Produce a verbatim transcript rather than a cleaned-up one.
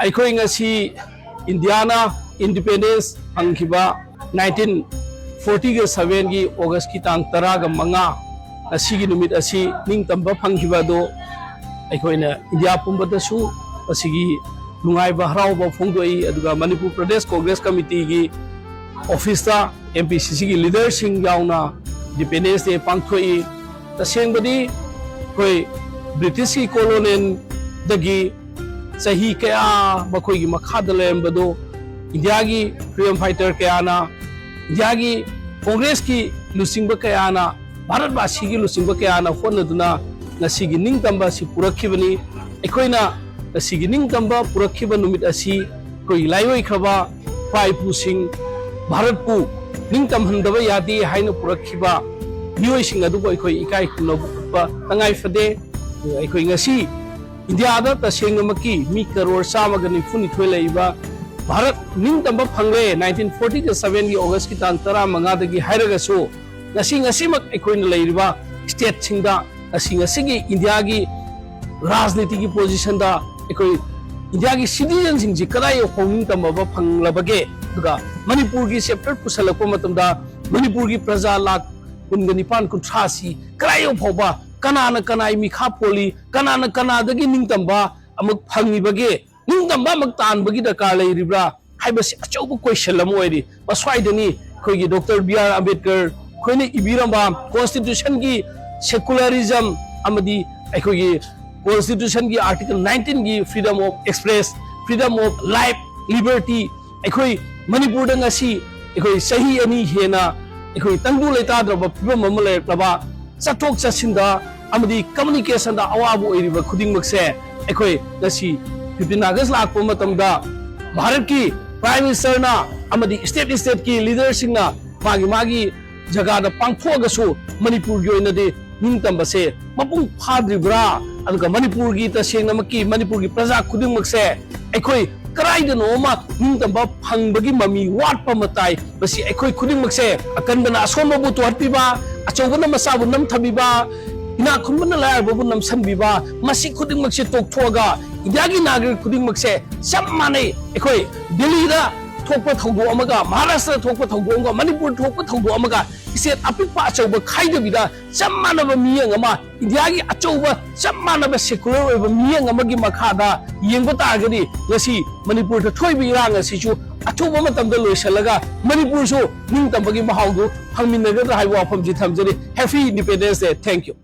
ꯑꯩꯈꯣꯏ ꯉꯁꯤ ꯏꯟꯗꯤꯌꯥꯅ ꯏꯟꯗꯤꯄꯦꯟꯗꯦꯟꯁ ꯐꯪꯈꯤꯕ ꯅꯥꯏꯟꯇꯤꯟ ꯐꯣꯔꯇꯤꯒ ꯁꯚꯦꯟꯒꯤ ꯑꯣꯒꯁꯀꯤ ꯇꯥꯡ ꯇꯔꯥꯒ ꯃꯉꯥ, ꯉꯁꯤꯒꯤ ꯅꯨꯃꯤꯠ ꯑꯁꯤ ꯅꯤꯡꯇꯝꯕ ꯐꯪꯈꯤꯕ ꯑꯗꯨ ꯑꯩꯈꯣꯏꯅ ꯏꯟꯗꯤꯌꯥ ꯄꯨꯝꯕꯗꯁꯨ ꯃꯁꯤꯒꯤ ꯅꯨꯡꯉꯥꯏꯕ ꯍꯔꯥꯎꯕ ꯐꯣꯡꯗꯣꯛꯏ꯫ ꯑꯗꯨꯒ ꯃꯅꯤꯄꯨꯔ ꯄ꯭ꯔꯗꯦꯁ ꯀꯣꯡꯒ꯭ꯔꯦꯁ ꯀꯃꯤꯇꯤꯒꯤ ꯑꯣꯐꯤꯁꯇ ꯑꯦꯝ ꯄꯤ ꯁꯤ ꯁꯤꯒꯤ ꯂꯤꯗꯔꯁꯤꯡ ꯌꯥꯎꯅ ꯏꯟꯗꯤꯄꯦꯟꯗꯦꯟꯁ ꯗꯦ ꯄꯥꯡꯊꯣꯛꯏ꯫ ꯇꯁꯦꯡꯕꯗꯤ ꯑꯩꯈꯣꯏ ꯕ꯭ꯔꯤꯇꯤꯁꯀꯤ ꯀꯣꯂꯣꯅꯦꯜꯗꯒꯤ ꯆꯍꯤ ꯀꯌꯥ ꯃꯈꯣꯏꯒꯤ ꯃꯈꯥꯗ ꯂꯩꯔꯝꯕꯗꯨ ꯏꯟꯗꯤꯌꯥꯒꯤ ꯐ꯭ꯔꯤꯗꯝ ꯐꯥꯏꯇꯔ ꯀꯌꯥꯅ, ꯏꯟꯗꯤꯌꯥꯒꯤ ꯀꯣꯡꯒ꯭ꯔꯦꯁꯀꯤ ꯂꯨꯆꯤꯡꯕ ꯀꯌꯥꯅ, ꯚꯥꯔꯠꯕꯥꯁꯤꯒꯤ ꯂꯨꯆꯤꯡꯕ ꯀꯌꯥꯅ ꯍꯣꯠꯅꯗꯨꯅ ꯉꯁꯤꯒꯤ ꯅꯤꯡꯇꯝꯕ ꯑꯁꯤ ꯄꯨꯔꯛꯈꯤꯕꯅꯤ꯫ ꯑꯩꯈꯣꯏꯅ ꯉꯁꯤꯒꯤ ꯅꯤꯡꯇꯝꯕ ꯄꯨꯔꯛꯈꯤꯕ ꯅꯨꯃꯤꯠ ꯑꯁꯤ ꯑꯩꯈꯣꯏꯒꯤ ꯂꯥꯏꯑꯣꯏꯈ꯭ꯔꯕ ꯏꯄꯥ ꯏꯄꯨꯁꯤꯡ, ꯚꯥꯔꯠꯄꯨ ꯅꯤꯡꯇꯝꯍꯟꯗꯕ ꯌꯥꯗꯦ ꯍꯥꯏꯅ ꯄꯨꯔꯛꯈꯤꯕ ꯃꯤꯑꯣꯏꯁꯤꯡ ꯑꯗꯨꯕꯨ ꯑꯩꯈꯣꯏ ꯏꯀꯥꯏ ꯈꯨꯝꯅꯕ ꯎꯠꯄ ꯇꯉꯥꯏ ꯐꯗꯦ꯫ ꯑꯩꯈꯣꯏ ꯉꯁꯤ ꯏꯟꯗꯤꯌꯥꯗ ꯇꯁꯦꯡꯅꯃꯛꯀꯤ ꯃꯤ ꯀꯔꯣꯔ ꯆꯥꯝꯃꯒ ꯅꯤꯐꯨ ꯅꯤꯊꯣꯏ ꯂꯩꯔꯤꯕ ꯚꯥꯔꯠ ꯅꯤꯡꯇꯝꯕ ꯐꯪꯂꯦ ꯅꯥꯏꯟꯇꯤꯟ ꯐꯣꯔꯇꯤꯒ ꯁꯚꯦꯟꯒꯤ ꯑꯣꯒꯁꯀꯤ ꯇꯥꯡ ꯇꯔꯥ ꯃꯉꯥꯗꯒꯤ ꯍꯥꯏꯔꯒꯁꯨ, ꯉꯁꯤ, ꯉꯁꯤꯃꯛ ꯑꯩꯈꯣꯏꯅ ꯂꯩꯔꯤꯕ ꯁ꯭ꯇꯦꯠꯁꯤꯡꯗ ꯉꯁꯤ, ꯉꯁꯤꯒꯤ ꯏꯟꯗꯤꯌꯥꯒꯤ ꯔꯥꯖꯅꯤꯇꯤꯒꯤ ꯄꯣꯖꯤꯁꯟꯗ ꯑꯩꯈꯣꯏ ꯏꯟꯗꯤꯌꯥꯒꯤ ꯁꯤꯇꯤꯖꯟꯁꯤꯡꯁꯤ ꯀꯗꯥꯏ ꯌꯧꯐꯥꯎ ꯅꯤꯡꯇꯝꯕ ꯐꯪꯂꯕꯒꯦ? ꯑꯗꯨꯒ ꯃꯅꯤꯄꯨꯔꯒꯤ ꯆꯦꯞꯇꯔ ꯄꯨꯁꯜꯂꯛꯄ ꯃꯇꯝꯗ ꯃꯅꯤꯄꯨꯔꯒꯤ ꯄ꯭ꯔꯖꯥ ꯂꯥꯈ ꯀꯨꯟꯒ ꯅꯤꯄꯥꯟ, ꯀꯨꯟꯊ꯭ꯔꯥꯁꯤ ꯀꯗꯥꯏ ꯌꯧ ꯐꯥꯎꯕ ꯀꯅꯥꯅ ꯀꯅꯥꯒꯤ ꯃꯤꯈꯥ ꯄꯣꯜꯂꯤ, ꯀꯅꯥꯅ ꯀꯅꯥꯗꯒꯤ ꯅꯤꯡꯇꯝꯕ ꯑꯃꯨꯛ ꯐꯪꯉꯤꯕꯒꯦ? ꯅꯤꯡꯇꯝꯕ ꯑꯃꯨꯛ ꯇꯥꯟꯕꯒꯤ ꯗꯔꯀꯥꯔ ꯂꯩꯔꯤꯕ꯭ꯔꯥ ꯍꯥꯏꯕꯁꯤ ꯑꯆꯧꯕ ꯀꯣꯏꯁꯟ ꯑꯃ ꯑꯣꯏꯔꯤ꯫ ꯃꯁ꯭ꯋꯥꯏꯗꯅꯤ ꯑꯩꯈꯣꯏꯒꯤ ꯗꯣꯛꯇꯔ ꯕꯤ ꯑꯥꯔ ꯑꯝꯕꯦꯗꯀꯔ ꯑꯩꯈꯣꯏꯅ ꯏꯕꯤꯔꯝꯕ ꯀꯣꯟꯁꯇꯤꯇ꯭ꯌꯨꯁꯟꯒꯤ ꯁꯦꯀꯨꯂꯔꯤꯖꯝ ꯑꯃꯗꯤ ꯑꯩꯈꯣꯏꯒꯤ ꯀꯣꯟꯁꯇꯤꯇ꯭ꯌꯨꯁꯟꯒꯤ ꯑꯥꯔꯇꯤꯀꯜ ꯅꯥꯏꯟꯇꯤꯟꯒꯤ freedom of express, freedom of life, liberty, ꯑꯩꯈꯣꯏ ꯃꯅꯤꯄꯨꯔꯗ ꯉꯁꯤ ꯑꯩꯈꯣꯏ ꯆꯍꯤ ꯑꯅꯤ ꯍꯦꯟꯅ ꯑꯩꯈꯣꯏ ꯇꯪꯗꯨ ꯂꯩꯇꯥꯗ꯭ꯔꯕ ꯐꯤꯕꯝ ꯑꯃ ꯂꯩꯔꯛꯂꯕ, ꯆꯠꯊꯣꯛ ꯆꯠꯁꯤꯟꯗ ꯑꯃꯗꯤ ꯀꯝꯃꯨꯅꯤꯀꯦꯁꯟꯗ ꯑꯋꯥꯕ ꯑꯣꯏꯔꯤꯕ ꯈꯨꯗꯤꯡꯃꯛꯁꯦ ꯑꯩꯈꯣꯏ ꯉꯁꯤ ꯐꯤꯐꯇꯤꯟ ꯑꯥꯒꯁ ꯂꯥꯛꯄ ꯃꯇꯝꯗ ꯚꯥꯔꯠꯀꯤ ꯄ꯭ꯔꯥꯏꯝ ꯃꯤꯅꯤꯁꯇꯔꯅ ꯑꯃꯗꯤ ꯁ꯭ꯇꯦꯠ ꯁ꯭ꯇꯦꯠꯀꯤ ꯂꯤꯗꯔꯁꯤꯡꯅ ꯃꯥꯒꯤ ꯃꯥꯒꯤ ꯖꯒꯥꯗ ꯄꯥꯡꯊꯣꯛꯑꯒꯁꯨ ꯃꯅꯤꯄꯨꯔꯒꯤ ꯑꯣꯏꯅꯗꯤ ꯅꯤꯡꯇꯝꯕꯁꯦ ꯃꯄꯨꯡ ꯐꯥꯗ꯭ꯔꯤꯕ꯭ꯔꯥ? ꯑꯗꯨꯒ ꯃꯅꯤꯄꯨꯔꯒꯤ, ꯇꯁꯦꯡꯅꯃꯛꯀꯤ ꯃꯅꯤꯄꯨꯔꯒꯤ ꯄ꯭ꯔꯖꯥ ꯈꯨꯗꯤꯡꯃꯛꯁꯦ ꯑꯩꯈꯣꯏ ꯀꯗꯥꯏꯗꯅꯣ ꯑꯃ ꯅꯤꯡꯇꯝꯕ ꯐꯪꯕꯒꯤ ꯃꯃꯤ ꯋꯥꯠꯄ ꯑꯃ ꯇꯥꯏ꯫ ꯃꯁꯤ ꯑꯩꯈꯣꯏ ꯈꯨꯗꯤꯡꯃꯛꯁꯦ ꯑꯀꯟꯕꯅ ꯑꯁꯣꯟꯕꯕꯨ ꯇꯨꯍꯠꯄꯤꯕ, ꯑꯆꯧꯕꯅ ꯃꯆꯥꯕꯨ ꯅꯝꯊꯕꯤꯕ, ꯏꯅꯥꯛ ꯈꯨꯟꯕꯅ ꯂꯥꯏꯔꯕꯕꯨ ꯅꯝꯁꯤꯟꯕꯤꯕ, ꯃꯁꯤ ꯈꯨꯗꯤꯡꯃꯛꯁꯦ ꯇꯣꯛꯊꯣꯛꯑꯒ ꯏꯟꯗꯤꯌꯥꯒꯤ ꯅꯥꯒꯔꯤꯛ ꯈꯨꯗꯤꯡꯃꯛꯁꯦ ꯆꯞ ꯃꯥꯟꯅꯩ꯫ ꯑꯩꯈꯣꯏ ꯗꯦꯜꯂꯤꯗ ꯊꯣꯛꯄ ꯊꯧꯗꯣꯛ ꯑꯃꯒ, ꯃꯍꯥꯔꯥꯁꯇ꯭ꯔꯗ ꯊꯣꯛꯄ ꯊꯧꯗꯣꯛ ꯑꯃꯒ, ꯃꯅꯤꯄꯨꯔ ꯊꯣꯛꯄ ꯊꯧꯗꯣꯛ ꯑꯃꯒ, ꯏꯁꯇꯦꯠ ꯑꯄꯤꯛꯄ ꯑꯆꯧꯕ ꯈꯥꯏꯗꯕꯤꯗ ꯆꯞ ꯃꯥꯟꯅꯕ ꯃꯤꯠꯌꯦꯡ ꯑꯃ, ꯏꯟꯗꯤꯌꯥꯒꯤ ꯑꯆꯧꯕ ꯆꯞ ꯃꯥꯟꯅꯕ ꯁꯦꯀꯨꯂꯔ ꯑꯣꯏꯕ ꯃꯤꯠꯌꯦꯡ ꯑꯃꯒꯤ ꯃꯈꯥꯗ ꯌꯦꯡꯕ ꯇꯥꯔꯒꯗꯤ ꯉꯁꯤ ꯃꯅꯤꯄꯨꯔꯗ ꯊꯣꯛꯏꯕ ꯏꯔꯥꯡ ꯑꯁꯤꯁꯨ ꯑꯊꯨꯕ ꯃꯇꯝꯗ ꯂꯣꯏꯁꯤꯜꯂꯒ ꯃꯅꯤꯄꯨꯔꯁꯨ ꯅꯤꯡꯇꯝꯕꯒꯤ ꯃꯍꯥꯎꯗꯨ ꯐꯪꯃꯤꯟꯅꯒꯗ꯭ꯔꯥ ꯍꯥꯏꯕ ꯋꯥꯐꯝꯁꯤ ꯊꯝꯖꯔꯤ꯫ Happy Independence Day꯫ Thank you꯫